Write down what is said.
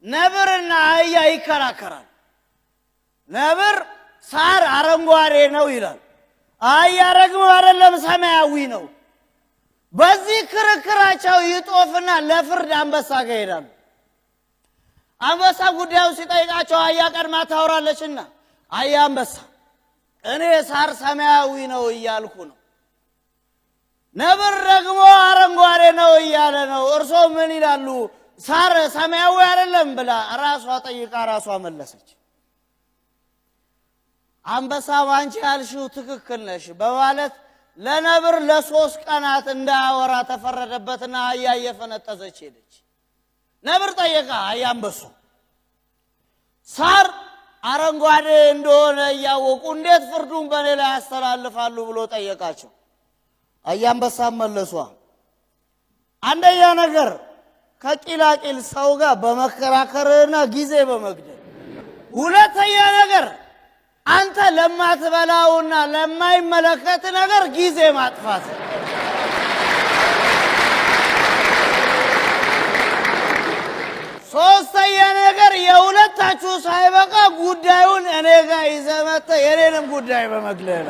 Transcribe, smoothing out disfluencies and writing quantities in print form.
ነብርና አህያ ይከራከራል። ነብር ሳር አረንጓዴ ነው ይላል፣ አህያ ደግሞ አይደለም ሰማያዊ ነው። በዚህ ክርክራቸው ይጦፍና ለፍርድ አንበሳ ጋር ይሄዳሉ። አንበሳ ጉዳዩ ሲጠይቃቸው አህያ ቀድማ ታወራለችና፣ አህያ አንበሳ እኔ ሳር ሰማያዊ ነው እያልኩ ነው፣ ነብር ደግሞ አረንጓዴ ነው እያለ ነው። እርሶ ምን ይላሉ? ሳር ሰማያዊ አይደለም ብላ ራሷ ጠይቃ ራሷ መለሰች። አንበሳ አንቺ ያልሽው ትክክል ነሽ በማለት ለነብር ለ3 ቀናት እንዳያወራ ተፈረደበትና አህያ እየፈነጠዘች ሄደች። ነብር ጠየቀ አህያ አንበሱ ሳር አረንጓዴ እንደሆነ እያወቁ እንዴት ፍርዱን በእኔ ላይ ያስተላልፋሉ ብሎ ጠየቃቸው። አህያ አንበሳም መለሷ፣ አንደኛ ነገር ከቂላቂል ሰው ጋር በመከራከርና ጊዜ በመግደል፣ ሁለተኛ ነገር አንተ ለማትበላውና ለማይመለከት ነገር ጊዜ ማጥፋት። ሶስተኛ ነገር የሁለታችሁ ሳይበቃ ጉዳዩን እኔ ጋር ይዘህ መጥተህ የኔንም ጉዳይ በመግለል።